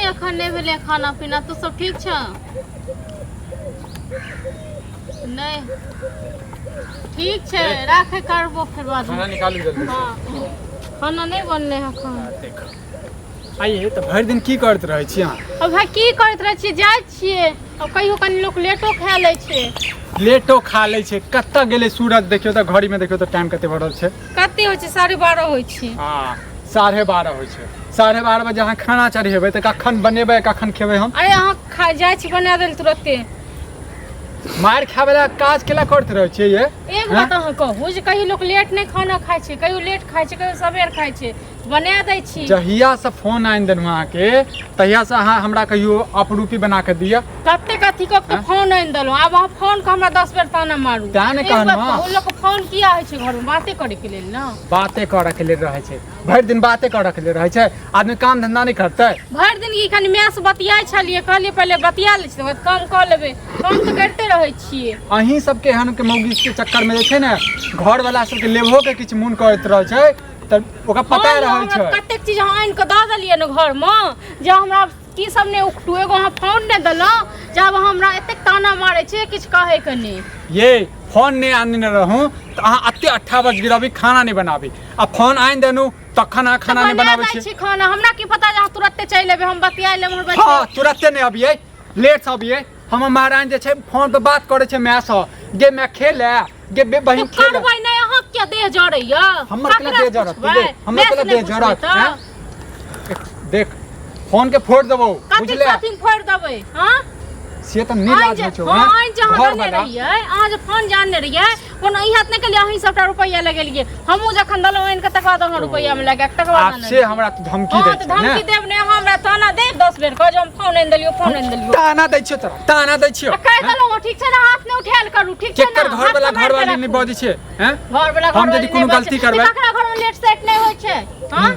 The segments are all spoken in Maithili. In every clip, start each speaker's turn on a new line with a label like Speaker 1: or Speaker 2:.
Speaker 1: एखन नहि भेलै खाना पीना। तू सब ठीक छ? नहि, ठीक छै, राखे, करबो फेर बाद।
Speaker 2: खाना निकालू जल्दी।
Speaker 1: हाँ, खाना नहि बनलै एखन।
Speaker 2: देख, आइए तऽ भरि दिन की करैत रहै छी अहाँ?
Speaker 1: अब भाई, की करैत रहै छियै? जाइ छियै, अब कहियो कनि लोक लेटो खा लै छै।
Speaker 2: लेटो खा लै छै। कतऽ गेलै सूरज? देखियौ तऽ, घड़ीमे देखियौ तऽ, टाइम कते भऽ रहल छै?
Speaker 1: कते होइ छै? 12:30 होइ छै।
Speaker 2: हँ, 12:30 होइ छै। 12:30 बजे अहाँ खाना चढ़ेबै तऽ कखन बनेबै, कखन खेबै हम?
Speaker 1: अरे, अहाँ खा जाइ छी, बना देल तुरते।
Speaker 2: मारि खाय वला काज केला करैत रहै छियै ये?
Speaker 1: एक बात अहाँ कहू जे कहियो लोक लेट नहि खाना खाइ छै? कहियो लेट खाइ छै, कहियो सबेर खाइ छै, बना दै छी।
Speaker 2: जहियासँ फोन आनि देलहुँ अहाँके, तहियासँ अहाँ हमरा कहियो अपरूपी बना कऽ दिअ।
Speaker 1: कतेक अथी कऽ के फोन आनि देलहुँ, आब अहाँ फोन के हमरा 10 बेर ताना मारू।
Speaker 2: तें ने
Speaker 1: एक बात
Speaker 2: कहलहुँ।
Speaker 1: कहू, लोक फोन किया होइ छै घरमे? बाते करे के लेल ने।
Speaker 2: बाते करऽ के लेल रहै छै। भरि दिन बाते करऽ के लेल रहै छै। आदमी काम धंधा नहि करतै?
Speaker 1: भरि दिन की, कनि माय से बतियाइ छलियै, कहलियै पहिले बतिया लै छी, तकर बाद काम कऽ लेबै। काम तऽ करिते रहै छियै।
Speaker 2: अहीं सबके एहन के मौगी के चक्कर में जे छै ने, घर वाला सबके लेबहो के किछु मोन करैत रहै छै, तऽ ओकरा पता
Speaker 1: हँ,
Speaker 2: रहै
Speaker 1: हमरा
Speaker 2: छै।
Speaker 1: कतेक चीज अहाँ आनि कऽ दऽ देलियै ने घरमे, जे हमरा की सब नहि उकटू। एगो अहाँ फोन नहि देलहुँ, जे आब अहाँ हमरा एतेक ताना मारै छियै, किछु कहैके नहि।
Speaker 2: ये फोन नहि आनने रहूँ तऽ अहाँ एते अट्ठा बज गिराबी, खाना नहि बनाबी, आ फोन आनि देलहुँ तखन अहाँ खाना नहि
Speaker 1: बना
Speaker 2: बनाबै
Speaker 1: दै
Speaker 2: छी।
Speaker 1: छी खाना। हमरा की पता जे अहाँ तुरत्ते चलि एबै, हम बतिया लेब हमर बच्चा।
Speaker 2: हँ, तुरत्ते नहि अबियै, लेट से अबियै। हमर महारानी जे छै, फोन पर बात करै छै मायसँ, गे माय, खेल गे बे बहिन, खेल।
Speaker 1: करबै नहि, अहाँ किया देह जरैया?
Speaker 2: हमर केना देह जरत? हमर केना देह जरत? हैं? देख, फोन के फोड़ देबौ।
Speaker 1: कथी?
Speaker 2: बुझले?
Speaker 1: कथी फोड़ि देबै? हँ?
Speaker 2: से तऽ नहि लाज होइ छौ?
Speaker 1: हँ,
Speaker 2: हैं?
Speaker 1: आइन जे अहाँ
Speaker 2: घर
Speaker 1: देने
Speaker 2: वाला
Speaker 1: रहियै, अहाँ जे फोन जानने रहियै, कोनो ई हाथ नहि केलियै। अहीं सबटा रुपैआ लगेलियै। हमहूँ जखन देलहुँ आनि कऽ, तकर बाद अहाँ रुपैआमे लगा कऽ, तकर बाद
Speaker 2: आब
Speaker 1: आनलियै।
Speaker 2: से हमरा तू धमकी
Speaker 1: हँ
Speaker 2: दै
Speaker 1: तऽ
Speaker 2: छै ने?
Speaker 1: धमकी देब ने? अहाँ हमरा ताना देब 10 बेर कह जे हम फोन आनि देलियौ, फोन आनि देलियौ।
Speaker 2: ताना दै छियौ तोरा, ताना दै छियौ।
Speaker 1: आ कहि देलहुँ, ठीक छै ने? हाथ नहि उठायल करू, ठीक छै ने?
Speaker 2: केकर घर
Speaker 1: हाथ
Speaker 2: वाला
Speaker 1: सम्हारि
Speaker 2: घर
Speaker 1: कऽ
Speaker 2: वाली नहि
Speaker 1: राखू।
Speaker 2: बजै छै, हैं?
Speaker 1: घर वाला
Speaker 2: हम यदि कोनो गलती करबै?
Speaker 1: ककरा घर में लेट सेट नहि होइ छै? हाँ?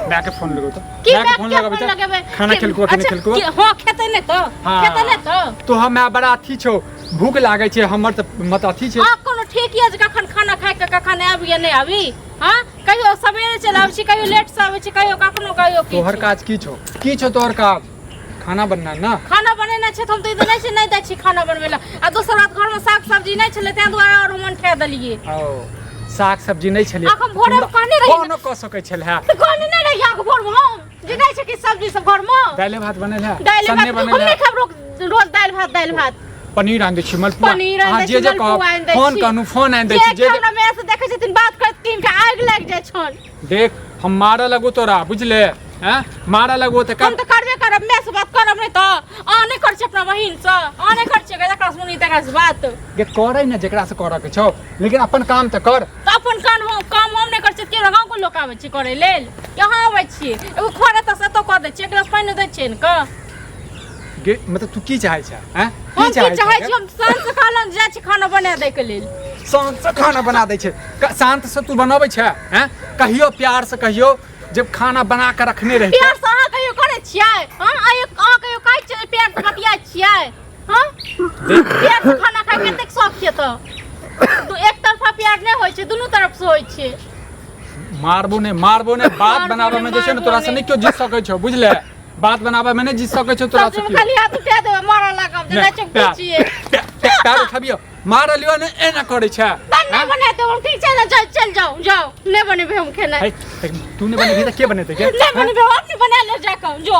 Speaker 2: माय के फोन लगो तऽ।
Speaker 1: की?
Speaker 2: माय के
Speaker 1: माय
Speaker 2: फोन
Speaker 1: के
Speaker 2: लगाबै
Speaker 1: फोन
Speaker 2: तऽ
Speaker 1: लगेबै?
Speaker 2: खाना खेलको कि नहि
Speaker 1: अच्छा,
Speaker 2: खेलको?
Speaker 1: हाँ, खेतै नहि तऽ?
Speaker 2: हाँ।
Speaker 1: खेतै नहि तऽ?
Speaker 2: तो हम माय बड़ा अथी छौ, भूख लागै छै हमर तऽ मत अथी छै।
Speaker 1: आ कोनो ठीक यऽ जे कखन खाना खाइ के कखन आबी या नहि आबी? हाँ, कहियो सवेरे चलि आबै छी, कहियो लेट से आबै छी, कहियो कखनो, कहियो की।
Speaker 2: तोहर काज की छौ? की छौ तोहर काज? खाना बनना ना?
Speaker 1: खाना बनेनाइ छै तऽ हम तऽ ई तऽ नहि छै, नहि दै छी खाना बनबै लए। आ दोसर बात, घरमे साग सब्जी नहि छलै, ताहि दुआरे आओर हम अनठा देलियै।
Speaker 2: ओ, साग सब्जी नहि छलै?
Speaker 1: आब हम भोरे मे कहने रही।
Speaker 2: फोनो कऽ सकै छल है।
Speaker 1: तऽ कहने नहि रही अहाँके भोरमे हम जे नहि छै कि सब्जी सब घरमे?
Speaker 2: दालि भात बनल है?
Speaker 1: दालि
Speaker 2: सन्ने
Speaker 1: भात हम
Speaker 2: बनल
Speaker 1: नहि
Speaker 2: है?
Speaker 1: खायब रोज रोज दालि भात, दालि भात।
Speaker 2: पनीर आनि दै छी, मलपुआ।
Speaker 1: पनीर आनि
Speaker 2: अहाँ
Speaker 1: दै
Speaker 2: जे
Speaker 1: छी,
Speaker 2: जे कहब,
Speaker 1: मलपुआ आनि दै
Speaker 2: फोन
Speaker 1: छी।
Speaker 2: कहनु, फोन आनि दै
Speaker 1: जे
Speaker 2: छी, जे जे
Speaker 1: हमरा माय से देखै छथिन बात करैत, तिनका आगि लागि जाइ छनि।
Speaker 2: देख, हम मारऽ लगू तोरा, बुझले? हैं, मारऽ लगू तऽ
Speaker 1: हम तऽ करबे करब। माय से बात करब नहि तऽ अहाँ नहि करै छी अपना बहिन से? अहाँ नहि करै छियै जकरा से मोन तकरा से बात?
Speaker 2: गे, करै ने जेकरा से करऽ के छौ, लेकिन अपन काम तऽ कर।
Speaker 1: तऽ अपन काम हम, काम हम नहि करै छियै? केओ गाँवके लोक आबै छै करै लेल कि अहाँ आबै छियै? एगो खर एतऽ से एतऽ कऽ दै छियै, एक गिलास पानि दै छियै ने।
Speaker 2: गे, मतलब तू की चाहै छै, हैं?
Speaker 1: हम की
Speaker 2: चाहै
Speaker 1: चाहै
Speaker 2: छै?
Speaker 1: छी? हम साँझ से कहलहुँ जे जाइ छी खाना बना दै के लेल।
Speaker 2: शांत से खाना बना दै छै? शांत से तू बनबै छै, हैं? कहियो प्यार से कहियो जब खाना बना के रखने रही।
Speaker 1: प्यार से अहाँ कहियो करै छियै? हँ, अहाँ कहियो कहै छियै जे प्यार से बतियाइ छियै? हँ, प्यार से खाना खाय कतेक शौक छै तऽ तो एक तरफा प्यार नहि होइ छै, दुनू तरफ से होइ छै।
Speaker 2: मारबो ने, मारबो ने। बात
Speaker 1: मारबो
Speaker 2: बनाबे
Speaker 1: ने,
Speaker 2: में जे छै ने,
Speaker 1: मारबो
Speaker 2: तोरा से
Speaker 1: ने।
Speaker 2: नहि केओ जीत सकै छौ, बुझले? बात बनाबे में नहि जीत सकै छौ तोरा से
Speaker 1: सब्जी में
Speaker 2: केओ।
Speaker 1: खाली हाथ उठा देबै, मारऽ लागब जे
Speaker 2: नहि,
Speaker 1: नहि चुप छियै।
Speaker 2: पैर उठाबियो, मारलियो ने, एना करै छै।
Speaker 1: तऽ नहि बनेतै हम, ठीक छै ने? जाउ, चलि जाउ, जाउ, नहि बनेबै हम खेनाइ।
Speaker 2: है, तऽ तू नहि बनेबही तऽ के बनेतै के?
Speaker 1: नहि बनेबै, हम अपने बना ले जाकऽ, जो।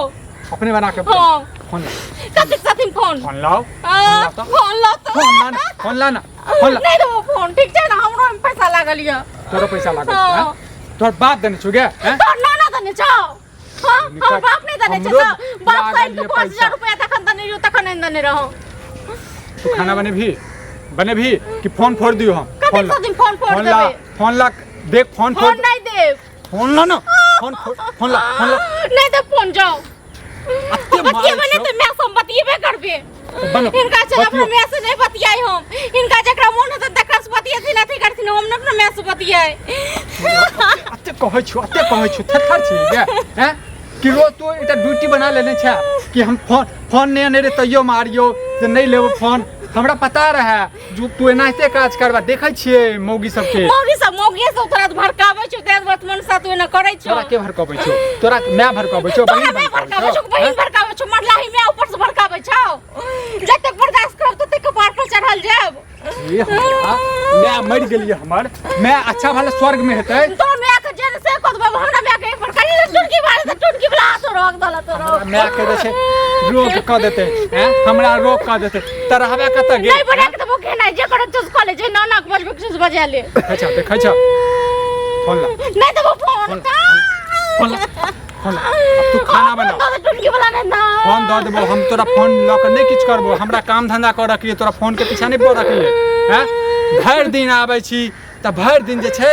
Speaker 2: अपने बना के।
Speaker 1: हाँ।
Speaker 2: फोन ला।
Speaker 1: कथी छथिन फोन?
Speaker 2: फोन लाओ।
Speaker 1: आ,
Speaker 2: फोन लाओ तऽ।
Speaker 1: फोन लाओ तऽ।
Speaker 2: फोन ला ना, फोन ला ना, फोन ला।
Speaker 1: नहि देबो फोन, ठीक छै ने? हमरो ओहिमे पैसा लागल यऽ।
Speaker 2: तोरो पैसा लागल छौ?
Speaker 1: हाँ।
Speaker 2: हैं? तोहर बाप देने छौ गे, हैं?
Speaker 1: तोहर नाना देने छौ। हाँ, हमर बाप नहि देने छै
Speaker 2: हमरो
Speaker 1: तऽ बाप
Speaker 2: लागल
Speaker 1: साइन के
Speaker 2: यऽ
Speaker 1: 5000
Speaker 2: पैसा।
Speaker 1: रुपया तखन देने रहियो, तखन आनि देने रहौ।
Speaker 2: तू खाना बनेबही, बनेबही कि फोन फोड़ दियो हम?
Speaker 1: कतेक
Speaker 2: फोन ला।
Speaker 1: दिन फोन फोड़
Speaker 2: फोन ला।
Speaker 1: देबै?
Speaker 2: फोन ला, देख, फोन फोड़।
Speaker 1: फोन नहि देब।
Speaker 2: फोन ला ना, फोन फोड़, फोन ला, फोन ला।
Speaker 1: नहि देब फोन, जाउ।
Speaker 2: अते मारै
Speaker 1: बतियेबै नहि
Speaker 2: छौ।
Speaker 1: तऽ माय से हम बतियेबे करबे।
Speaker 2: बनो,
Speaker 1: हिनका चल अपना
Speaker 2: बतियो।
Speaker 1: माय से नहि बतियाइ हम। हिनका जकरा मोन हेतै तकरा से बतियेथिन, अथी करथिन, हम नहि अपना माय से बतियाइ।
Speaker 2: अते कहै छौ, अते कहै छौ, थेथर छी गे, हैं? कि रोज तू एकटा ड्यूटी बना लेने छै कि हम फोन, फोन नहि अने रे तैयो मारियो, जे नहि लेबो फोन। हमरा पता रहे जो तू एनाहिते काज करबा। देखै छियै मौगी सबके।
Speaker 1: मौगी सब, मौगी सब तोरा भड़काबै छौ, तें बात मन साथ एना करै छौ।
Speaker 2: तोरा के भड़काबै छौ? तोरा माय भड़काबै छौ?
Speaker 1: तोरा
Speaker 2: बहिन
Speaker 1: माय
Speaker 2: भड़काबै
Speaker 1: भड़काबै छौ? बहिन भड़काबै छौ? मरलाही माय ऊपर से भड़काबै छौ। जतेक बर्दाश्त करब ततेक कपार पर चढ़ल जायब।
Speaker 2: ये हमरा माय मरि गेलियै हमर माय, अच्छा भला स्वर्ग में हेतै।
Speaker 1: तोरा माय के जे से कह देबो, हमरा माय के एक बार कहि दे, टुनकी मारे त टुनकी वाला हाथ रोक दला तोरा।
Speaker 2: हमरा माय के जे छै रोक कऽ देतै, हैं हमरा रोक कऽ देतै तऽ रहबे कतऽ गे?
Speaker 1: नहीं बना के देबो खेनाइ, जे करत चूज कऽ ले, जे नाना के बजबै चूज बजा ले।
Speaker 2: देखै छ, देखै छ, फोन ला।
Speaker 1: नहीं देबो फोन।
Speaker 2: फोन ला, फोन ला। अब तू खाना बना।
Speaker 1: टुनकी वाला नहीं ना।
Speaker 2: फोन दऽ देबो हम तोरा, फोन लऽ कऽ नहि किछु करबो। हमरा काम धंधा करऽ के तोरा फोन के पीछा नहि पड़ऽ के हैं। भरि दिन आबै छी तऽ भरि दिन जे छै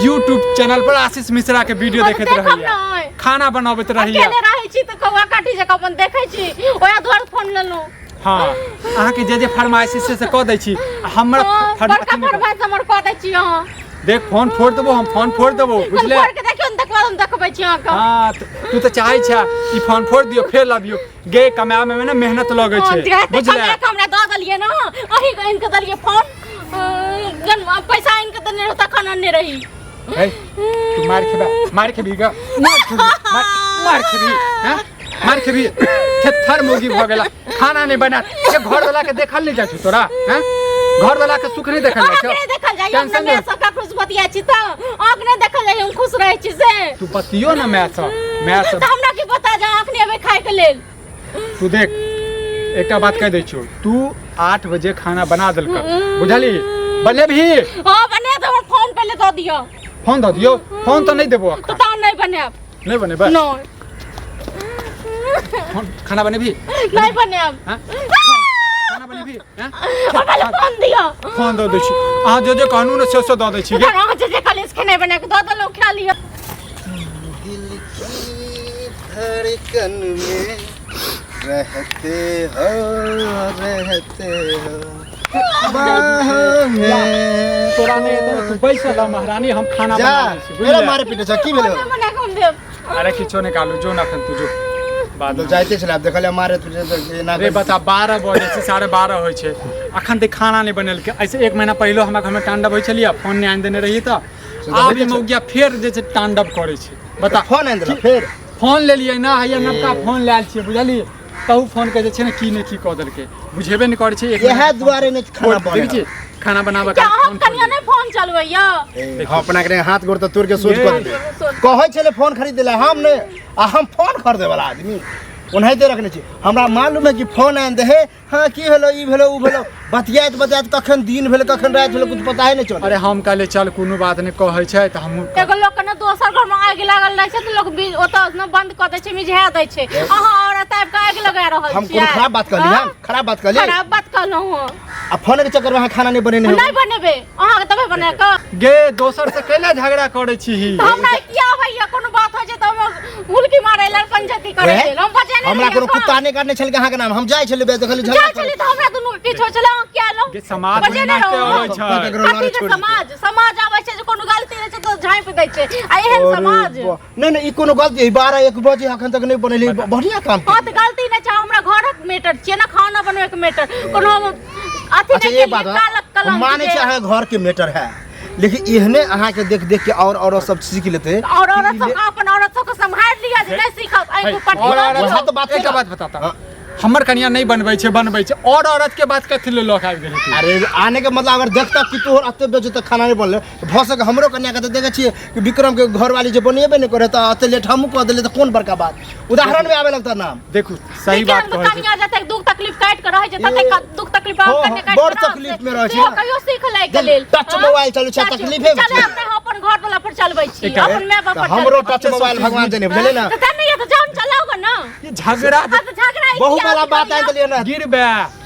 Speaker 2: यूट्यूब चैनल पर आशीष मिश्रा के वीडियो
Speaker 1: हम
Speaker 2: देखैत
Speaker 1: देखब
Speaker 2: रहैया,
Speaker 1: नहि।
Speaker 2: खाना बनबैत रहैया।
Speaker 1: अकेले रहै छी तऽ कौआ काटी जकाँ अपन देखै छी, ओएह दुआरे फोन लेलहुँ।
Speaker 2: हँ, अहाँके जे जे फरमाइश छै से कऽ दै छी आ हमरा
Speaker 1: हँ, बड़का
Speaker 2: अथी नहि कर-
Speaker 1: फरमाइश हमर कऽ दै छी अहाँ।
Speaker 2: देख, फोन फोड़ देबो हम, फोन फोड़ देबो, बुझले?
Speaker 1: फोड़ के देखियौ ने, तकर बाद हम देखबै छी अहाँके।
Speaker 2: हँ, तू तऽ चाहै छे ई फोन फोड़ दियौ फेर लबियौ। गे, कमाए में ने मेहनत लगै
Speaker 1: हँ,
Speaker 2: छै,
Speaker 1: तऽ
Speaker 2: बुझले?
Speaker 1: कमाए कऽ हमरा दऽ देलियै ने, अहीं आनि कऽ देलियै फोन। जहन पैसा आनि कऽ देने रहू तखन अनने रही।
Speaker 2: है, तू मार खेबा, मार खेबी ग, मार खेबी, मार, मार खेबी, हैं मार खेबी। थेथर मौगी भऽ गेला, खाना नहीं बना के घर वाला के देखल नहीं जाइ छौ तोरा, हैं घर वाला के सुख नहीं देखल जाइ
Speaker 1: अहाँके
Speaker 2: छौ?
Speaker 1: नहि देखल जाइए?
Speaker 2: टेंशन
Speaker 1: अपना
Speaker 2: नहीं।
Speaker 1: माय सँ ककरो से बतियाइ छी तऽ अहाँके नहि देखल जाइए हम खुश रहै छी से?
Speaker 2: तू बतियो ना माय सँ, माय सँ।
Speaker 1: तऽ हमरा की पता जे अहाँ अखने एबै खायके लेल।
Speaker 2: तू देख, एकटा बात कहि दै छियौ, तू 8 बजे खाना बना देलक, बुझली? बनेबही?
Speaker 1: हँ, बने देब। फोन पहिले दऽ दिअ।
Speaker 2: फोन दऽ दियौ? फोन तऽ नहि देबो
Speaker 1: तऽ
Speaker 2: अखन।
Speaker 1: तहन नहि बनायब।
Speaker 2: नहि बनेबै?
Speaker 1: नहि।
Speaker 2: फोन, खाना बनेबही?
Speaker 1: नहि बनायब।
Speaker 2: हाँ? खाना बनेबही? हाँ?
Speaker 1: और पहिले फोन दिअ।
Speaker 2: फोन दऽ दै छी। अहाँ जे जे कहनू ने से से दऽ दै छी गे।
Speaker 1: तहन अहाँ जे जे कहलियै से खेनाइ बना कऽ दऽ देलहुँ, खा लिअ।
Speaker 3: दिल की धड़कन में रहते हो, रहते हो बाहों में।
Speaker 2: तोरा नहि एतौ ने, तू बैसल रह महारानी, हम खाना
Speaker 3: जा
Speaker 2: बना लै छी,
Speaker 3: मेरा
Speaker 2: बुझलियै?
Speaker 3: मारे पीटे छ की भेलो?
Speaker 1: फोन बना कऽ हम देब।
Speaker 2: अरे किछो नहि कालू, जो न अखन तू जो, बाद
Speaker 3: तो
Speaker 2: में।
Speaker 3: जाइते छलै, आब देखलियै मारे पीटे तऽ एना
Speaker 2: रे
Speaker 3: करि।
Speaker 2: बता, 12 बजे छै, 12:30 होइ छै, अखन तक खाना नहि बनेलकै। ऐसे एक महीना पहिलो हमरा घरमे तांडव होइ छलियै, फोन नहि आनि देने रहियै तऽ
Speaker 3: से तऽ
Speaker 2: आब
Speaker 3: होइते
Speaker 2: ई
Speaker 3: छै।
Speaker 2: मौगिया फेर जे छै तांडव करै छै, बता।
Speaker 3: फोन आनि देलक फेर?
Speaker 2: फोन लेलियै ना, हैया नवका फोन लायल छियै, बुझलियै? तहु फोन के जे छै ने की ने की कऽ देलकै, बुझेबे नहि करै छै। एक
Speaker 3: इएह
Speaker 2: महीना के
Speaker 3: दुआरे नहि खाना
Speaker 2: फोन-
Speaker 3: बने।
Speaker 2: देखै छियै खाना बनाबऽ
Speaker 1: क्या
Speaker 2: काल
Speaker 1: अहाँ
Speaker 2: फोन
Speaker 1: कनिया नहि फोन चलबैया?
Speaker 3: ए, हम अपना के हाथ गोड़ तऽ तोड़ के सोच कऽ देबै।
Speaker 1: सोच।
Speaker 3: कहै छलै फोन खरीद लै, हम नहि, आ हम फोन खरीदे वाला आदमी ओनाहिते रखने छी। हमरा मालूम है कि फोन आनि दे हे। हाँ, की भेलो, ई भेलो, ऊ भेलो, बतियाइत बतियाइत कखन दिन भेल, कखन राति भेल, कुछ पता ही नहीं चले।
Speaker 2: अरे हम कहले चल कोनो बात नहि, कहै छै तऽ हमहूँ।
Speaker 1: एगो लोक के ने दोसर घर में आगि लागल रहै छै तऽ लोक ओतऽ ने बंद कऽ दै छै, मिझा दै छै। अहाँ औरत आबि कऽ आगि लगा रहल
Speaker 3: हम
Speaker 1: छियै।
Speaker 3: कोनो खराब बात कहली?
Speaker 1: हाँ?
Speaker 3: हम खराब बात कहली?
Speaker 1: खराब बात कहलहुँ हँ।
Speaker 3: आ फोन के चक्कर में अहाँ खाना नहीं बनेने हो?
Speaker 1: नहि बनेबै, अहाँके देबै बना कऽ।
Speaker 2: गे, दोसर से कैला झगड़ा करै छी?
Speaker 1: तऽ हमरा किया अबैया? कोनो बात होइ छै तऽ हम हुलकी मारै लेल, पंचायती करै
Speaker 3: वएह?
Speaker 1: लेल हम बजेने
Speaker 3: हमरा
Speaker 1: रहियै
Speaker 3: कोनो
Speaker 1: एखन।
Speaker 3: कुत्ता नहीं काटने छल अहाँके नाम, हम जाइ छलियै, देखलियै झगड़ा
Speaker 1: जाइ छलियै तऽ हमरा दुनू के किछु होइ छलै, अहाँ किया एलहुँ?
Speaker 2: गे, समाज
Speaker 1: बजेने
Speaker 2: एनाहिते
Speaker 1: रहौं।
Speaker 2: अबै छै।
Speaker 3: ककरो लड़े
Speaker 1: कथी के
Speaker 3: छोड़ि देतै।
Speaker 1: समाज? समाज आबै छै जे कोनो गलती रहै छै तऽ झाँपि दै छै, आ एहन
Speaker 3: अरे
Speaker 1: समाज।
Speaker 3: नहीं नहीं, ई कोनो गलती है? 12 1 बजे अखन तक नहीं बनेली, बढ़िया काम।
Speaker 1: हँ तऽ गलती नहि छै, हमरा घरक मैटर छियै ने, खाना बनबै के मैटर, कोनो हम अथी
Speaker 3: अच्छा
Speaker 1: नहि
Speaker 3: ये बात
Speaker 1: केलियै, कालक
Speaker 3: हम
Speaker 1: कलंक
Speaker 3: मानै
Speaker 1: जे-
Speaker 3: छी अहाँ घर के मैटर है, लेकिन एहने अहाँ के देख देख के और औरत सब सीख लेते।
Speaker 1: और औरत सब अपन औरत सबके सम्हारि लिअ जे नहि सीखत एहि पर।
Speaker 2: और औरत
Speaker 3: वएह तऽ बात
Speaker 2: एकटा
Speaker 3: छै।
Speaker 2: बात बताता,
Speaker 3: हाँ।
Speaker 2: हमर कनिया नहीं बनबै छै, बनबै छै, और औरत के बात कथी ले लऽ के आबि गेलै तू?
Speaker 3: अरे आने के मतलब अगर देखता कि तोहर एते बजे तक खाना नहीं बनले, तऽ भऽ सके हमरो कन्या के तऽ देखै छियै कि विक्रम के घरवाली जे बनेबे नहि करे, तऽ एते लेट हमहूँ कऽ देलियै तऽ कोन बड़का बात, उदाहरण में आबे लगता नाम।
Speaker 2: देखू, सही बात कहै छै।
Speaker 1: कनिया जतेक दुख तकलीफ काटि के रहै छै ततेक दुख तकलीफ
Speaker 3: हाँ,
Speaker 1: अहाँ
Speaker 3: हाँ,
Speaker 1: कनिया काटि
Speaker 3: बड़
Speaker 1: के रहब।
Speaker 3: तकलीफ में रहै छै
Speaker 1: सेहो
Speaker 3: ने।
Speaker 1: कहियो सीख लै के लेल।
Speaker 3: टच
Speaker 1: हाँ?
Speaker 3: मोबाइल चलू छै,
Speaker 1: टच-
Speaker 3: तकलीफे में
Speaker 1: चले
Speaker 3: छै।
Speaker 1: अपने हम अपन घर वाला पर चलबै छी,
Speaker 2: एकटा-
Speaker 1: अपन माय बाप
Speaker 3: तऽ
Speaker 1: पर
Speaker 3: हमरो
Speaker 1: चलबै
Speaker 3: टच मोबाइल भगवान देने, बुझलियै ने?
Speaker 1: छी। तऽ नहि तऽ जान चलाओगे ना।
Speaker 2: ये झगड़ा
Speaker 1: हाँ तऽ झगड़ा ई
Speaker 3: बहुत
Speaker 1: किया
Speaker 3: वाला
Speaker 1: अथी
Speaker 3: बात
Speaker 1: करिया?
Speaker 3: आनि देलियै ने।
Speaker 2: गिरबे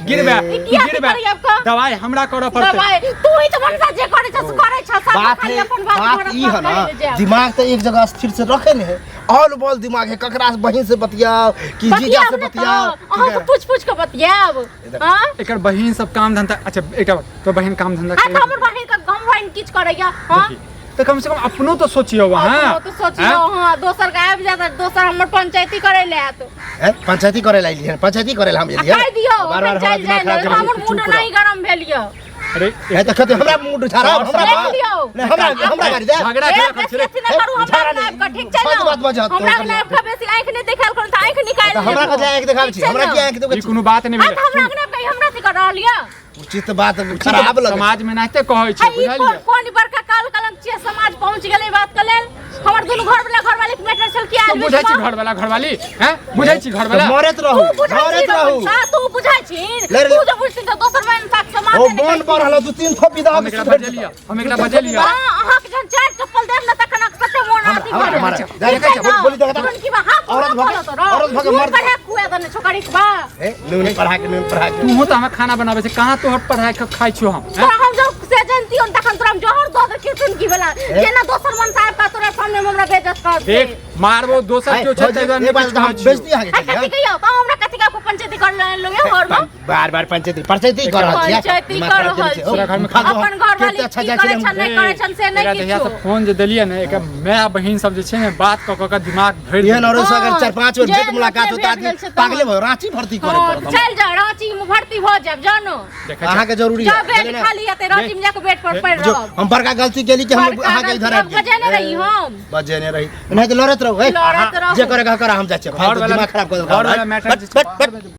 Speaker 2: गिरबे
Speaker 1: ई किया अथी
Speaker 2: गिरबे
Speaker 1: करिया आपका?
Speaker 2: दवाई हमरा करऽ पड़तै।
Speaker 1: दवाई तू ही तऽ मनसा जे करै छस करै छस, सब
Speaker 3: बात
Speaker 1: खाली
Speaker 3: है
Speaker 1: अपन बात
Speaker 3: बात
Speaker 1: घरक
Speaker 3: ई है
Speaker 1: बात
Speaker 3: ना,
Speaker 1: करै ले जायब।
Speaker 3: दिमाग तो एक जगह स्थिर से रखे नहीं है, ऑल बॉल दिमाग है, ककरा से बहिन से बतियाओ कि जीजा
Speaker 1: बतियाब
Speaker 3: से
Speaker 1: ने तऽ,
Speaker 3: बतियाओ।
Speaker 1: अहाँ से पूछ पूछ के बतियाब। हाँ?
Speaker 2: एकर बहिन सब काम धंधा। अच्छा एकटा बात, तोर बहिन काम धंधा
Speaker 1: हाँ
Speaker 2: करै
Speaker 1: तऽ हमर बहिन के हम बहिन किछु करैया? हाँ
Speaker 2: देखी, तऽ कम से कम अपनो तऽ सोचियौ अहाँ।
Speaker 1: अपनो तऽ सोचियौ अहाँ, दोसर के आबि जायत, दोसर हमर पंचायती करै लए आयत।
Speaker 3: हैं? पंचायती करे ला एलियै हन, पंचायती करे ला हम
Speaker 1: आ
Speaker 3: एलियै
Speaker 1: कहि दियौ,
Speaker 3: बार बार
Speaker 1: अपन
Speaker 3: हमरा
Speaker 1: चलि
Speaker 3: दिमाग
Speaker 1: जाय
Speaker 3: खराब
Speaker 1: लए,
Speaker 3: करै
Speaker 1: हमर
Speaker 3: छी,
Speaker 1: मूड
Speaker 3: चुप
Speaker 1: नहि गरम भेल यऽ।
Speaker 2: अरे
Speaker 3: है तऽ कते हमरा मूड खराब हमरा
Speaker 1: देख लियौ।
Speaker 3: नहीं हमरा हमरा गाड़ी दे।
Speaker 2: झगड़ा
Speaker 1: ए,
Speaker 2: केना करै
Speaker 1: बेसी
Speaker 2: छी रे?
Speaker 1: अथी नहि करू, हमरा
Speaker 3: झगड़ा
Speaker 1: अंगना आबि कऽ, ठीक छै
Speaker 3: फालतू
Speaker 1: ने?
Speaker 3: बात बजत,
Speaker 1: हमरा
Speaker 3: तोहर
Speaker 1: अंगना आबि कऽ बेसी आँखि नहि देखायल करू तऽ आँखि निकालि
Speaker 3: तऽ हमरा
Speaker 1: लेबो।
Speaker 3: कथी आँखि देखाबै छी?
Speaker 1: ठीक छै
Speaker 3: हमरा
Speaker 1: ने?
Speaker 3: की आँखि देबै
Speaker 2: ई
Speaker 3: छी?
Speaker 2: कोनो बात नहि
Speaker 1: आ
Speaker 2: भेलै।
Speaker 1: तऽ हमरा अंगना आबि कऽ हमरा अथी कऽ रहल यऽ।
Speaker 3: उचित बात खराब लगे।
Speaker 2: समाज में नाते कहै छै,
Speaker 1: आ ई कोन
Speaker 2: बुझलियै?
Speaker 1: कोन बड़का काल कलंक छियै, समाज पहुँच गेलै ई बात के लेल? हमर दुनू घर वाला घरवाली के मैटर छल कि
Speaker 2: तू
Speaker 1: आदमी
Speaker 2: बुझै छी
Speaker 1: सब?
Speaker 2: घर वाला घरवाली हैं? बुझै छी घर वाला?
Speaker 3: तऽ मरैत रहू,
Speaker 1: तू बुझै छी
Speaker 3: मरैत रहू।
Speaker 1: हां, तू बुझै छी।
Speaker 3: ले रे,
Speaker 1: तू जे बुझती तऽ दोसर मन साथ समाज
Speaker 3: ओ
Speaker 1: नहि
Speaker 3: बोन
Speaker 1: करती।
Speaker 3: पर हलो दू तीन थोपी दह
Speaker 2: हम एकरा बजेलियै, हम एकरा बजेलियै।
Speaker 1: हां, अहाँ के जहन चारि चप्पल देब ने तखन अहाँके सत्ते मोन अथी
Speaker 3: हमरा
Speaker 1: भऽ
Speaker 3: हमरा
Speaker 1: जायत।
Speaker 3: जाय
Speaker 1: ठीक छै ने?
Speaker 3: बोली दे।
Speaker 1: तखन की बा हाथ
Speaker 3: औरत भके औरत भके
Speaker 1: मर्द
Speaker 3: मर्द
Speaker 1: पढ़ा खुआ देने छोकरी के बा।
Speaker 3: ए नून पढ़ा के, नून पढ़ा के।
Speaker 2: तूहो तऽ हमरा खाना बनाबै छै, कहाँ तोहर पढ़ाइ के खाइ छियौ हम?
Speaker 1: तोरा हम जब से जनती हन तखन तोरा हम जहर दऽ देतियौ चुनकी वाला, जेना दोसर मन साहब का तोरा सामने में हमरा बेइज्जत कर दे।
Speaker 2: देख मारबो दोसर केओ छै, ताहि दुआरे
Speaker 3: एक बात
Speaker 2: नहि
Speaker 3: हम
Speaker 2: किछु कहै छियौ।
Speaker 3: बेइज्जती अहाँके
Speaker 1: आ कथी कहियौ तऽ हमरा कथी का पंचायती कर लेलहुँ घर में?
Speaker 3: बार बार पंचायती पंचायती कर रहल छी।
Speaker 1: पंचायती
Speaker 3: दिमाग
Speaker 1: कर
Speaker 3: खराब
Speaker 1: रहल
Speaker 3: केने छी।
Speaker 1: छी।
Speaker 2: तोरा घरमे
Speaker 1: अपन घर वाली
Speaker 3: अच्छा
Speaker 1: की
Speaker 3: जाइ
Speaker 1: करै
Speaker 3: छलै हम।
Speaker 1: छल नहि करै छल से नहि
Speaker 2: एकरा जहिया
Speaker 1: किछु।
Speaker 2: से फोन जे देलियै ने, एकर माय बहिन सब जे छै ने बात कऽ कऽ के दिमाग भरि
Speaker 3: एहन
Speaker 2: देलकै।
Speaker 3: औरत से अगर चार पांच बेर
Speaker 1: जे
Speaker 3: भेंट मुलाकात
Speaker 1: लोकके
Speaker 3: होता
Speaker 1: भेट गेल
Speaker 3: आदमी
Speaker 1: छै तहन।
Speaker 3: पागले भऽ रांची भर्ती करे
Speaker 1: हँ,
Speaker 3: पड़त हमरा।
Speaker 1: चलि जाउ रांची में भर्ती भऽ जायब जानो।
Speaker 2: देखै छी।
Speaker 3: अहाँके जरूरी
Speaker 1: जाउ
Speaker 3: है
Speaker 1: बेड
Speaker 3: बुझलियै ने?
Speaker 1: खाली हेतै रांची में जाके बेड पर पड़ि
Speaker 3: जो
Speaker 1: रहब।
Speaker 3: हम बड़का गलती केली कि हम
Speaker 1: बड़का
Speaker 3: अहाँके इधर
Speaker 1: गलती
Speaker 3: आबि
Speaker 1: हम बजेने रही हम।
Speaker 3: बजेने रही नहीं तऽ लड़ैत रहू
Speaker 1: लड़ैत रहू।
Speaker 3: जे करे करा हम जाइ छियै।
Speaker 2: घर वाला
Speaker 3: दिमाग खराब कऽ देलक
Speaker 2: घर वाला
Speaker 3: हमरा।
Speaker 2: मैटर जे
Speaker 3: बट,
Speaker 2: छै,
Speaker 3: बट, बट।